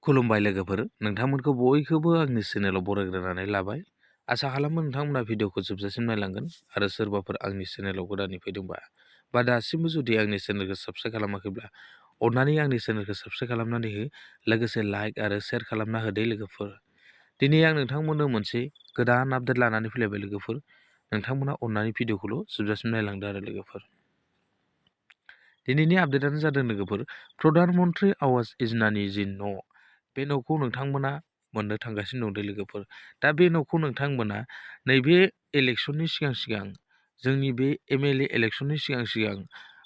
खुलुमबाय लोगोफोर, नोंथांमोनखौ बयखौबो आंनि चेनेलाव बरायग्रोनानै लाबाय। आसा खालामो नोंथांमोना भिडिअखौ जोबजासिम नायलांगोन आरो सोरबाफोर आंनि चेनेलाव गोदानै फैदोंबा बा दासिमबो जुदि आंनि चेनेलखौ साबस्क्राइब खालामाखैब्ला अननानै आंनि चेनेलखौ साबस्क्राइब खालामनानै हो, लोगोसे लाइक आरो शेयार खालामना होदो लोगोफोर। दिनै आं नोंथांमोननो मोनसे गोदान आपडेट लानानै फैलायबाय लोगोफोर। नोंथांमोना अननानै भिडिअखौल' जोबजासिम नायलांदो आरो लोगोफोर। दिनैनि आपडेटआनो जादों लोगोफोर, प्रधान मन्त्रि आवास योजनानि जि न', बे न'खौ नोंथांमोना मोननो थांगासिनो दं लोगोफोर। दा बे न'खौ नोंथांमोना नैबे इलेक्सननि सिगां जोंनि बे MLA इलेक्सननि सिगां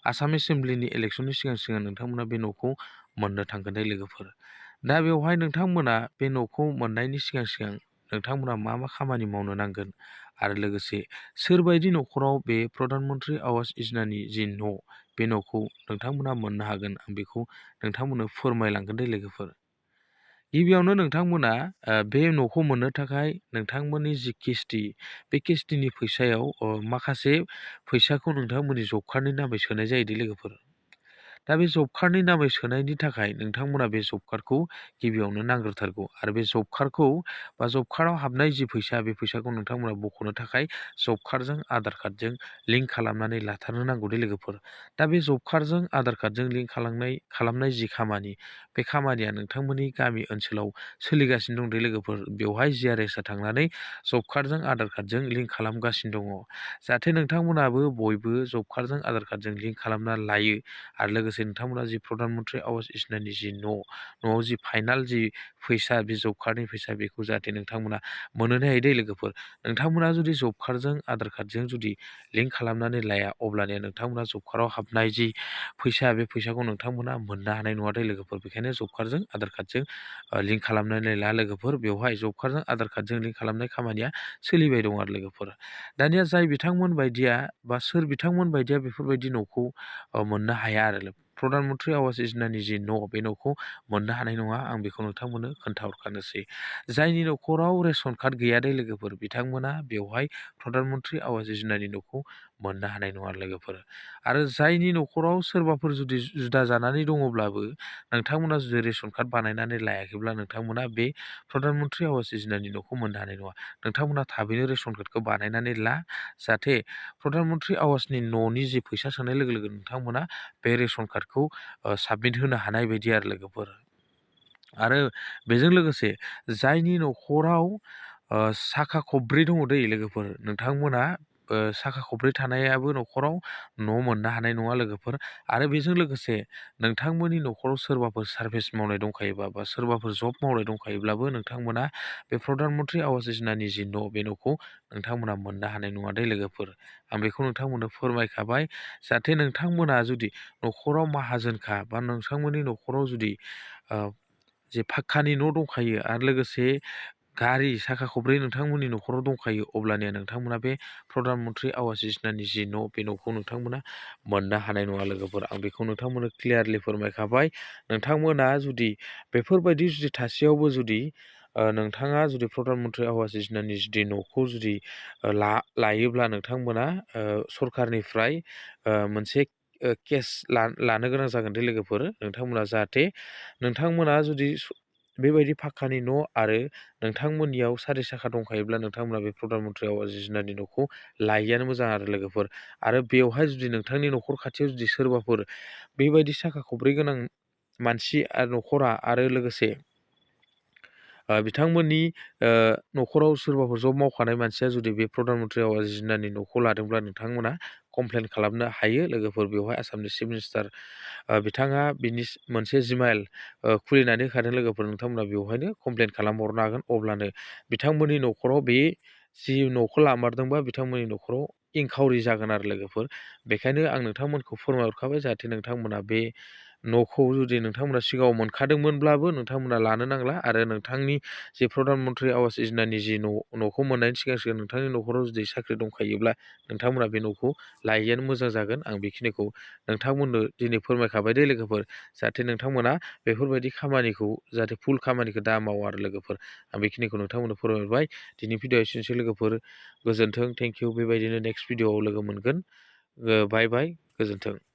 आसाम एसेम्ब्लिनि इलेक्सननि सिगां नोंथांमोना बे न'खौ मोननो थांगोन दे लोगोफोर। दा बेवहाय नोंथांमोना बे न'खौ मोननायनि सिगां नोंथांमोना मा खामानि मावनो नांगोन आरो लोगोसे सोरबायदि न'खराव बे प्रधान मन्त्रि आवास योजनानि जि न', बे न'खौ नोंथांमोना मोननो हागोन, आं बेखौ नोंथांमोननो फोरमायलांगोन दे लोगोफोर। गिबियावनो नोंथांमोना बे न'खौ मोननो थाखाय नोंथांमोननि जि किस्ति, बे किस्तिनि फैसायाव माखासे फैसाखौ नोंथांमोननि जब कार्डनि नामै सोनाय जायो दे लोगोफोर। दा बे जब कार्डनि नामै सोनायनि थाखाय नोंथांमोना बे जब कार्डखौ गिबियावनो नांग्रोथारगौ आरो बे जब कार्डखौ बा जब कार्डआव हाबनाय जि फैसा, बे फैसाखौ नोंथांमोना बख'नो थाखाय जब कार्डजों आधार कार्डजों लिंक खालामनानै लाथारनो नांगौ दे लोगोफोर। दा बे जब कार्डजों आधार कार्डजों लिंक खालामनाय जि खामानि, बे खामानिया नोंथांमोननि गामि ओनसोलाव सोलिगासिनो दं दे लोगोफोर। बेवहाय GRS थांनानै जब कार्डजों आधार कार्डजों लिंक खालामगासिनो दङ। जाहाथे नोंथांमोनाबो बयबो जब कार्डजों आधार कार्डजों लिंक खालामना लायो आरो लोगोसे नोंथांमोना जि प्रधान मन्त्रि आवास योजनानि जि न'आव जि फाइनाल जि फैसा, बे जब कार्डनि फैसा, बेखौ जाहाथे नोंथांमोना मोननो हायो दे लोगोफोर। नोंथांमोना जुदि जब कार्डजों आधार कार्डजों जुदि लिंक खालामनानै लाया, अब्लानिया नोंथांमोना जब कार्डआव हाबनाय जि फैसा, बे फैसाखौ नोंथांमोना मोननो हानाय नङा दे लोगोफोर। बेखायनो जब कार्डजों आधार कार्डजों लिंक खालामनानै ला लोगोफोर। बेवहाय जब कार्डजों आधार कार्डजों लिंक खालामनाय खामानिया सोलिबाय दं आरो लोगोफोर। दानिया जाय बिथांमोन बायदिया बा सोर बिथांमोन बायदिया बेफोरबायदि न'खौ मोननो हाया आरो प्रधान मन्त्रि आवास योजनानि जि न', बे न'खौ मोननो हानाय नङा, आं बेखौ नोंथांमोननो खोन्थाहरखानोसै। जायनि न'खराव रेशन कार्ड गैया दे लोगोफोर, बिथांमोना बेवहाय प्रधान मन्त्रि आवास योजनानि न'खौ मोननो हानाय नङा लोगोफोर। आरो जायनि न'खराव सोरबाफोर जुदि जुदा जानानै दङब्लाबो नोंथांमोना जुदि रेशन कार्ड बानायनानै लायाखैब्ला नोंथांमोना बे प्रधान मन्त्रि आवास योजनानि न'खौ मोननो हानाय नङा। नोंथांमोना थाबैनो रेशन कार्डखौ बानायनानै ला, जाहाथे प्रधान मन्त्रि आवासनि न'नि जि फैसा सोनाय लोगो लोगो नोंथांमोना बे रेशन कार्डखौ साबमिट होनो हानाय बायदि आरो लोगोफोर। आरो बेजों लोगोसे जायनि न'खराव साखा खब्रै दङ दै लोगोफोर, नोंथांमोना साखा खब्रै थानायाबो न'खराव न' मोननो हानाय नङा लोगोफोर। आरो बेजों लोगोसे नोंथांमोननि न'खराव सोरबाफोर सार्भिस मावनाय दंखायोबा बा सोरबाफोर जब मावनाय दंखायोब्लाबो नोंथांमोना बे प्रधान मन्त्रि आवास योजनानि जि न', बे न'खौ नोंथांमोना मोननो हानाय नङा दे लोगोफोर। आं बेखौ नोंथांमोननो फोरमायखाबाय, जाहाथे नोंथांमोना जुदि न'खराव माहाजोनखा बा नोंथांमोननि न'खराव जुदि जे फाक्कानि न' दंखायो आरो लोगोसे गारि साखा खब्रै नोंथांमोननि न'खराव दंखायो, अब्लानिया नोंथांमोना बे प्रधान मन्त्रि आवास योजनानि जि न', बे न'खौ नोंथांमोना मोननो हानाय नङा लोगोफोर। आं बेखौ नोंथांमोननो क्लियारलि फोरमायखाबाय। नोंथांमोना जुदि बेफोरबायदि जुदि थासेयावबो जुदि नोंथाङा जुदि प्रधान मन्त्रि आवास योजनानि जुदि न'खौ जुदि लायोब्ला नोंथांमोना सरकारनिफ्राय मोनसे केस लानो गोनां जागोन दे लोगोफोर। नोंथांमोना जाहाथे नोंथांमोना जुदि बेबायदि फाक्कानि न' आरो नोंथांमोननियाव सारि साखा दंखायोब्ला नोंथांमोना बे प्रधान मन्त्रि आवास योजनानि न'खौ लायैआनो मोजां आरो लोगोफोर। आरो बेवहाय जुदि नोंथांनि न'खर खाथियाव जुदि सोरबाफोर बेबायदि साखा खब्रै गोनां मानसि आरो न'खरा आरो लोगोसे बिथांमोननि न'खराव सोरबाफोर जब मावखानाय मानसिया जुदि बे प्रधान मन्त्रि आवास योजनानि न'खौ लादोंब्ला नोंथांमोना कमप्लेन खालामनो हायो लोगोफोर। बेवहाय आसामनि चिफ मिनिस्टार बिथाङा बिनि मोनसे जिमेइल खुलिनानै होखादों लोगोफोर। नोंथांमोना बेवहायनो कमप्लेन खालामहरनो हागोन, अब्लानो बिथांमोननि न'खराव बे जि न'खौ लामारदोंबा बिथांमोननि न'खराव इनकाउरि जागोन आरो लोगोफोर। बेखायनो आं नोंथांमोनखौ फोरमायहरखाबाय, जाहाथे नोंथांमोना बे न'खौ जुदि नोंथांमोना सिगाङाव मोनखादोंमोनब्लाबो नोंथांमोना लानो नांला। आरो नोंथांनि जे प्रधान मन्त्रि आवास योजनानि जि न'खौ मोननायनि सिगां नोंथांनि न'खराव जुदि साख्रि दंखायोब्ला नोंथांमोना बे न'खौ लायैआनो मोजां जागोन। आं बेखिनिखौ नोंथांमोननो दिनै फोरमायखाबाय दे लोगोफोर, जाहाथे नोंथांमोना बेफोरबायदि खामानिखौ जाहाथे फुल खामानिखौ दा मावा आरो लोगोफोर। आं बेखिनिखौ नोंथांमोननो फोरमायबाय। दिनै भिडिअ एसेनोसै लोगोफोर, गोजोन्थों, थेंक इउ। बेबायदिनो नेक्स्ट भिडिअआव लोगो मोनगोन। बाय बाय, गोजोन्थों।